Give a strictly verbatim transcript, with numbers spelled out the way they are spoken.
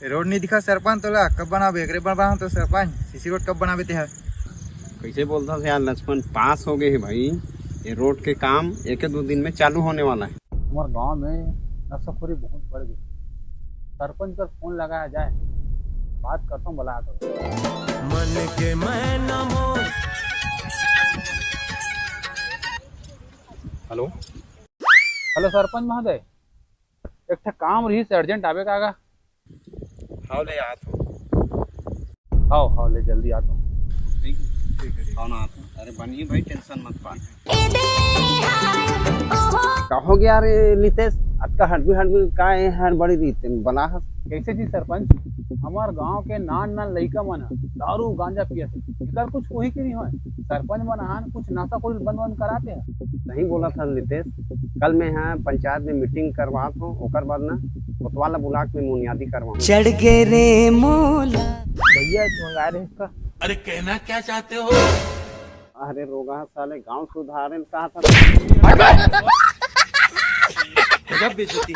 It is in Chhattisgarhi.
रोड नहीं दिखा सरपंच तोला, कब बनाबे? एकरे बर बना तो सरपंच, सीसी रोड कब बनाबे ते ह? कैसे बोलता था यार लक्ष्मण, पास हो गए है भाई, ये रोड के काम एक दो दिन में चालू होने वाला है। हमारे गांव में नशाखोरी बहुत बढ़ गई। सरपंच कर फोन लगाया जाए, बात करता हूँ, बुलाया करो। मन के मैं नमो। हेलो। हेलो सरपंच महोदय, एक ठा काम रहिस, अर्जेंट आबे का गा? हाव ले आत हो। हाव, हाव ले जल्दी आत हो। ठीक, ठीक है, ठीक। हाव ना आत हो। अरे बनिए भाई, टेंशन मत पा। का हो गया रे नितेश? अतका हड़बड़ी हड़बड़ी का है, हड़बड़ी रीते में बना हस? कैसे जी सरपंच, हमार गांव के नान नान लइका मन ह दारू गांजा पियत हे, एकर कुछ कोही के नहीं होय। सरपंच मन आन कुछ नशाखोरी बंद बंद कराते हैं। सही बोला था नितेश, कल मैं यहाँ पंचायत में मीटिंग करवात हूँ, ओकर बाद ना कोतवाल ब्लॉक में मुनियादी करवाऊँ। चढ़ गे रे मोला। भैया, एक मंगा रहे इसका। अरे, कहना क्या चाहते हो? अरे रोगा साले, गांव सुधारे कहा था। गजब बेइज्जती।